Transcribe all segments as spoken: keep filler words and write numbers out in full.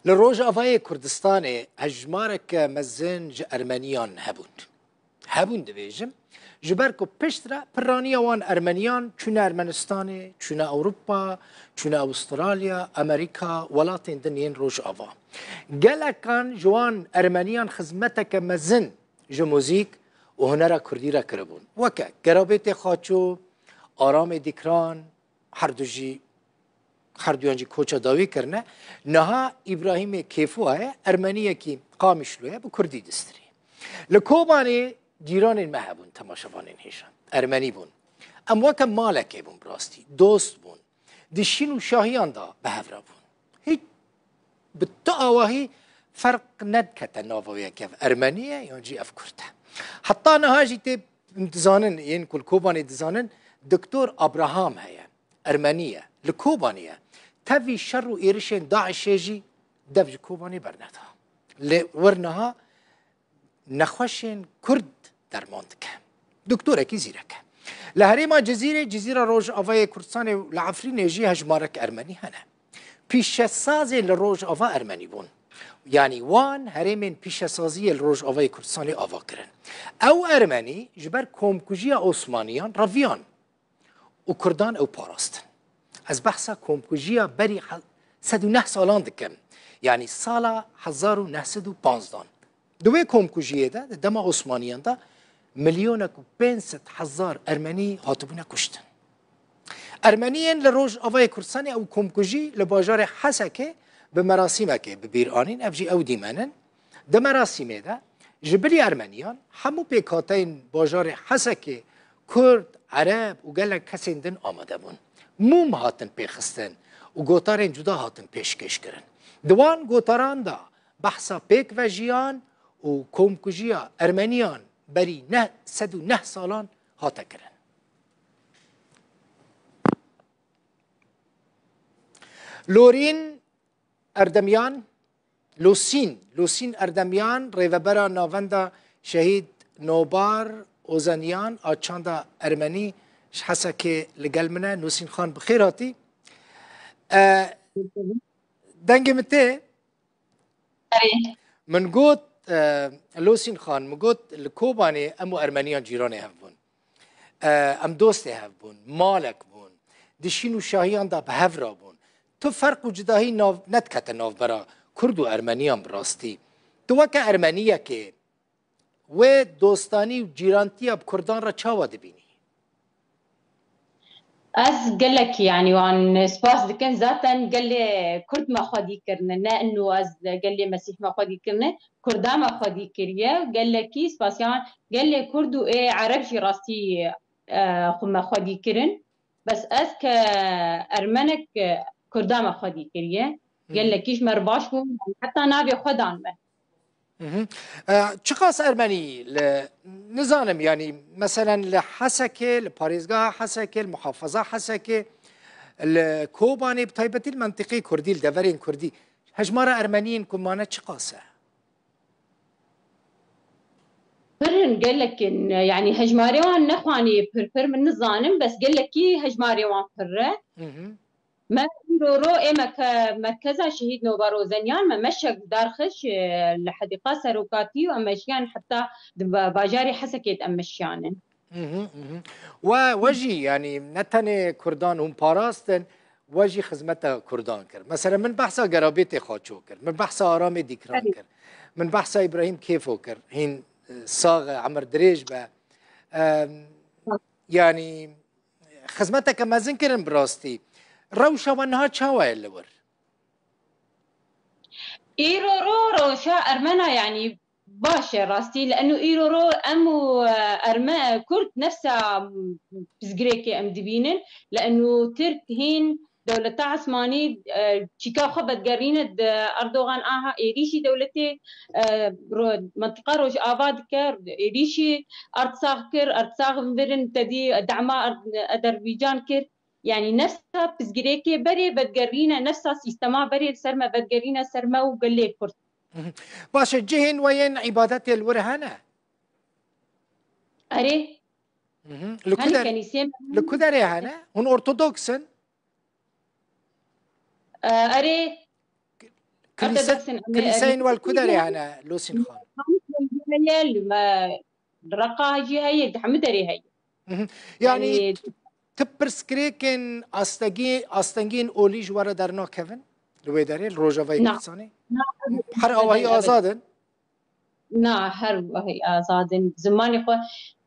Li Rojavayê Kurdistanê hejmareke mezin ji Ermeniyan hebûn. Hebûn dibêjim, ji ber ku piştre pirraniya wan Ermeniyan çûne Ermenistanê, çûne Ewropa, çûne Awistralya, Amerîka, welatên din yên Rojava. Gelekan ji wan Ermeniyan xizmeteke mezin ji muzîk û hunera Kurdî re kiribûn. Weke Gerabêtê Xaço, Aramê Dîkran, her du jî, her duyan jî koça dawî kirine. Niha Îbrahîmê Kêfo heye, Ermeniyekî Qamişlo ye, bi Kurdî distirî. Li Kobanê cîranên me hebûn, temaşevanên hêja. Ermenî bûn. Em weke malekê bûn bi rastî. Dost bûn. Di şîn û şahiyan de bi hev re bûn. Hîç bi tu awahî ferq nedikete nava wê yek ev Ermenî ye yan jî ev Kurd e. Heta niha jî tê dizanin, yên ku li Kobanê dizanin, Doktor Abraham heye. Ermenî ye. Li Kobanê ye. Tevî şer û êrişên DAIŞê jî dev ji Kobanê berneda. Lê wir niha nexweşên Kurd derman dike. Doktorekî zîrek e. Li herêma Cizîrê, Cizîra Rojavayê Kurdistanê û li Efrînê jî hejmarek Ermenî hene. Pîşesazên li Rojava Ermenî bûn. Yanî wan herêmên pîşesaziyê li Rojavayê Kurdistanê ava kirin. Ew Ermenî ji ber komkujiya Osmaniyan reviyan û Kurdan ew parastin. Ez behsa komkujiya berî he-, sed û neh salan dikim. Yanî sala hezar û neh sed û panzdan. Di wê komkujiyê de, di dema Osmaniyan de milyonek û pênc sed hezar Ermenî hatibûne kuştin. Ermeniyên li Rojavayê Kurdistanê ew komkujî li bajarê Hesekê bi merasîmekê bi bîr anîn, ev jî ew dîmen in. Di merasîmê de ji bilî Ermeniyan hemû pêkhateyên bajarê Hesekê, Kurd, Ereb û gelek kesên din amade bûn. Mûm hatin pêxistin û gotarên cuda hatin pêşkêş kirin. Di wan gotaran de behsa pêkvejiyan û komkujiya Ermeniyan berî neh sed û neh salan hate kirin. Lorîn Erdemyan, Losîn, Losîn Erdemyan, rêvebera Navenda Şehîd Nobar Ozeniyan a Çanda Ermenî ji Hesekê li gel min e. Losîn Xan, bi xêr hatî. E, dengê min tê? Erê. Min got, e, Losîn Xan, min got, li Kobanê em û Ermeniyan cîranê hev bûn. E, em dostê hev bûn, malek bûn. Di şîn û şahiyan de bi hev re bûn. Tu ferq û cudahî nav, nedikete navbera Kurd û Ermeniyan bi rastî. Tu weke Ermeniyekê wê dostanî û cîrantiya bi Kurdan re çawa dibînî? Ez gelekî, yanî, wan spas dikim. Zaten gelê Kurd me xwedî kirine. Ne ino ez gelê Mesîh me xwedî kirine. Kurda me xwedî kiriye. Gelekî spasiya wan. Gelê Kurd û ê Ereb jî rastî, e, xwe me xwedî kirin. Bes ez ke Ermenek, e, Kurda me xwedî kiriye. Gelekî ji me re baş bû. Heta navê xwe dan me. Mhm. E, çiqas Ermenî li, nizanim, yanî, meselen, li Hesekê, li parêzgeha Hesekê, li muhafaza Hesekê, li Kobanê, bi taybetî li mentiqê Kurdî, li deverên Kurdî, hejmara Ermeniyên ku mane çiqas e? Pir in, gelek in. Yanî hejmarê wan nexwanî pir pir, min nizanim, bes gelekî hejmarê wan pir e. Mhm. Me îro ro ê meke-, merkeza Şehîd Nobar Ozeniyan me meşek darxist, e, li Hedîqa Serokatî û em meşiyan heta di ba-, bajarê Hesekê de em meşiyanin. Mhm, mhm. We, we jî, yanî, ne tenê Kurdan hûn parastin, we jî xizmeta Kurdan kir. Mesela, min behsa Gerabêtê Xaço kir, min behsa Aramê Dîkran kir, min behsa Îbrahîm Kêfo kir, hîn, e, sax e, emir dirêj be. Em, yanî, xizmeteke mezin kirin bi rastî. Rewşa we niha çawa ye li wir? Îro ro rewşa Ermena, yanî, baş e rastî, li eno îro ro em û, e, Erme-, Kurd nefsa, m, pirsgirêkê em dibînin, li eno Tirk hîn dewleta Esmanî, e, çîka xwe vedigerîne di Erdogan aha êrîşî dewletê, e, ro-, mentiqa Rojava dike, êrîşî Artsax kir, Artsax mirin tedî dema Erd-, Azerbîcan kir. Yanî nefsa pirsgirêkê berê vedigerîne, nefsa sîstema berê li ser me vedigerîne, ser me û gelê Kurd. Mhm. Baş e, cihên we yên îbadetê li wir hene? Erê. Mhm. Li ku Hene der-, kenîsê me. Li ku derê hene? Hûn ortodoks in? E, erê. Kilîse, kilîseyên we li ku derê hene Losîn Xan? Heye, li me, li Reqa jî heye, di hemû derê heye. Mhm. Yani, yani, tu pirsgirêkên astengî, astengiyên olî ji we re dernakevin? Li wê derê, li Rojavayê Kurdistanê? Na, her awahî azad in? Na, her wahî azad in. Zimanê xwe,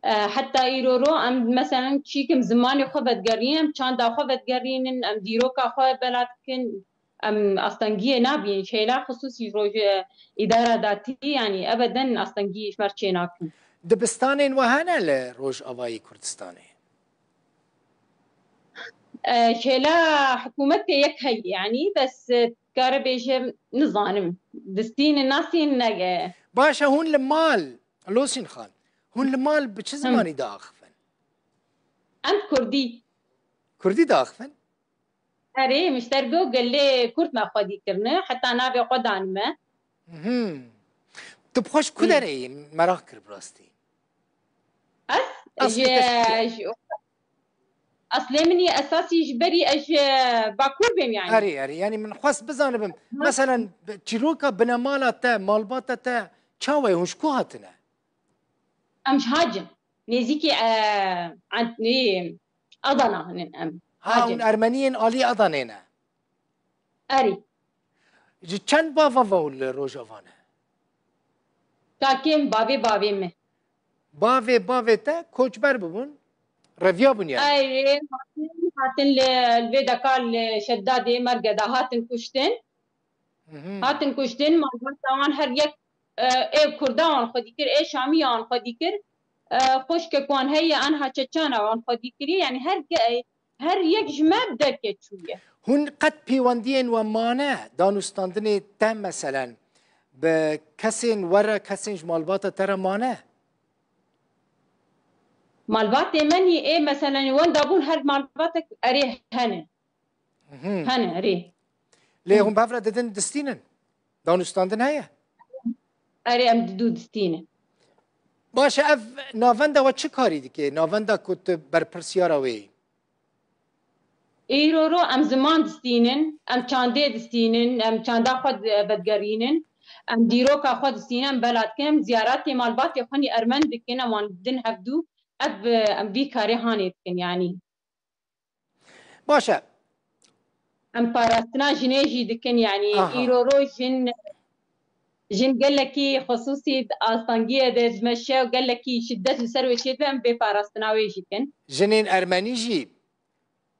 e, heta îro ro em, meselen, çîkim zimanê xwe vedigerînin, em çanda xwe vedigerînin, em dîroka xwe bela dikin, em astengiyê nabînin. Şêla xisûsî roj-, e, îdara datî, yanî ebeden astengiyê ji me re çênakin. Dibistanên we hene li Rojavayê Kurdistanê? E, şêla hikûmetê yek heye, yanî, bes, e, dikare bêje, nizanim. Distînin, nasîn, nege. Baş e, hûn li mal, Losîn Xan, hûn li mal bi çi Him. zimanî diaxivin? Em kurdî. Kurdî diaxivin? Erê, min ji te re got, gelê kurd me xwedî kirine, heta navê xwe danime. Mhm. Tu bi xwe ji ku Hmm. derê yî? Meraq kir bi rastî. Ez? Eslê Ji, te ji ku ye? ji, eslê min yê esasî ji berî ez ji Bakur bêm, yanî. Erê, erê, yanî min xwest bizanibim. Hı. Meselen, bi-, çîroka binemala te, malbata te, çawa ye, hûn ji ku hatine? Em ji Hacin. Nêzîkî, e, Ant-, nê, Adana hinin em. Ha, Hacin. Hûn Ermeniyên alî Adanê ne? Erê. Ji çend bava ve hûn li Rojava ne? Kakê min, bavê bavê min. Bavê bavê te koçber bibûn? Reviya bûn yani? Erê, hatin, hatin li, li vê deka li Şeddadê, Mergeda hatin kuştin. Mhm. Hatin kuştin, malbata wan her yek, e, ê Kurda wan xwedî kir, ê Şamiya wan xwedî kir, e, xwişkek wan heye, anha çeçana wan xwedî kiriye. Yanî her ge-, her yek ji me bi derke çûye. Hûn qet pêwendiyên we mane, danûstandinê te meselen, bi kesên we re, kesên ji malbata te re mane? Malbatê me nî, ê meselen, wenda bûn her malbatek erê hene. Mhm. Hene, erê. Lê Hı. hûn bi hev re didin distînin? Danûstandin heye? Erê, em didû distînin. Baş e, ev navenda we çi karî dike? Navenda ku tu berpirsyara wê yî? Îro ro em ziman distînin, em çandê distînin, em çanda xwe di-, vedigerînin, em dîroka xwe distînin, em bela dikin, em ziyaretê malbatê xwe nî ermen dikin, em wan didin hevdû, ev, em vî karê hanê dikin, yanî. Baş e. Em parastina jinê jî dikin, yanî Aha. îro roj jin, jin gelekî xisûsî di astengiyê de ji me şew gelekî şiddet li ser wê çêdibe, em vê parastina wê jî dikin. Jinên ermenî jî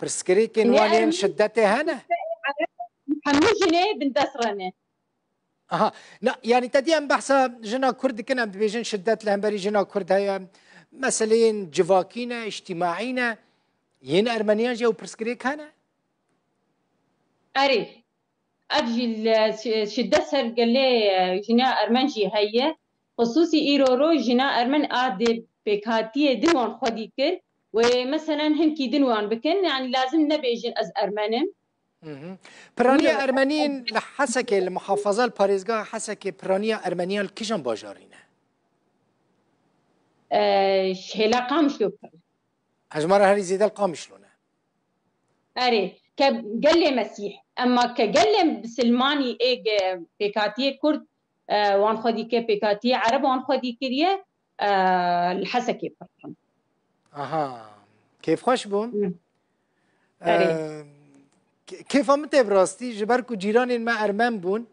pirsgirêkên Ne wan yên ermenî, şiddetê hene? Hemû jinê bindest re ne. Aha. Na, yani te dî em behsa jina Kurd dikin, em dibêjin şiddet li hemberî jina Kurd heye. Meseleyên civakî ne, îctîmaî ne. Yên ermeniyan jî ew pirsgirêk hene? Erê. Ev jî li şi-, şiddet ser gelê, e, jina ermen jî heye. Xisûsî îro ro jina ermen a dê pêkhatiyê din wan xwedî kir. Wê meselen hinkî din wan bikin. Yani lazim nebêjin ez ermen im. Hı hı. Piraniya Wilo. Ermeniyên li Hesekê, li muhafaza, li parêzgeha Hesekê, piraniya Ermeniyan li kîjan bajarî ne? Ee, hêla Qamişlo pir. Hejmara herî zêde li Qamişlo ne? Erê, ke gelê Mesîh. Emma ke gelê Bisilmanî ê ge-, pêkhatiyê Kurd, e, wan xwedî kir, pêkhatiyê Ereb wan xwedî kiriye, e, li Hesekê pir in. Aha, kêfxweş bûn. Hı. Erê. E, kê-, kêfa min tê bi rastî, ji ber ku cîranên me ermen bûn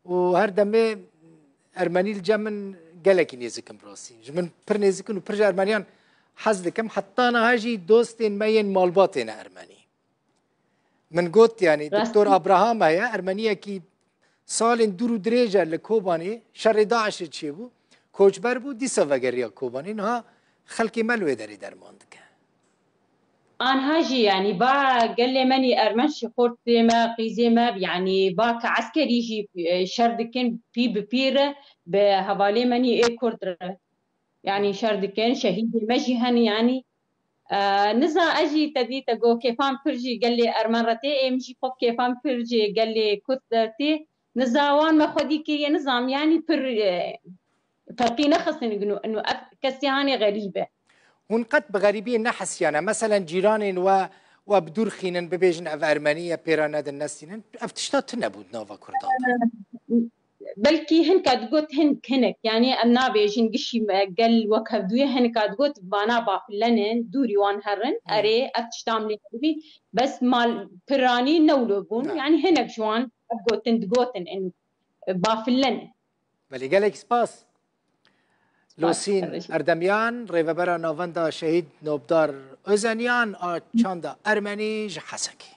û her demê ermenî li cem min gelekî nêzik in bi rastî. Ji min pir nêzik in û pir ji ermeniyan hez dikim. Heta niha jî dostên me yên malbatê ne ermenî. Min got, yanî, Rastî. Doktor Abraham heye, ermeniyekî salên dûr û dirêj e li Kobanê, şerê DAIŞê çêbû, koçber bû, dîsa vegeriya Kobanê. Niha xelkê me li wê derê derman dike. Anha jî, yanî, va gelê me nî ermen şî xortê me, qîzê me, yanî, va ke eskerî jî, e, şer dikin, pî bi pî re, bi hevalê me nî ê Kurd re. Yanî şer dikin, şehîdê me jî hene, yanî, e, niza ez jî te dî te got kêfan pir jî gelê ermen re tê, ê min jî xwe kêfan pir jî gelê Kurd re tê. Niza wan me xwedî kiriye, nizam, yanî pir, e, ferqî nexistin, ino, ino ev kesê hanê xerîb e. Hûn qet bi xerîbiyê nehesiyane? Meselen cîranên we, we bi dûr xînin, bibêjin ev ermenî ye, pê re nedin, nestînin. Ev tişta tune bû di nava Kurdan de. Belkî hinka digot hin hinek, yanî em nabêjin gişî me gel wek hevdûyê, hinka digot vana bafile ne, dûrî wan herin, Hmm. erê ev tişta em lê hebî, bes mal piranî newlo bûn, Na. yanî hinek ji wan ev gotin digotin in bafile ne. Belê, gelek spas. Spas, Losîn kardeşim. Erdemyan, rêvebera Navenda Şehîd Nobdar Özenyan a çanda Ermenî ji Hesekê.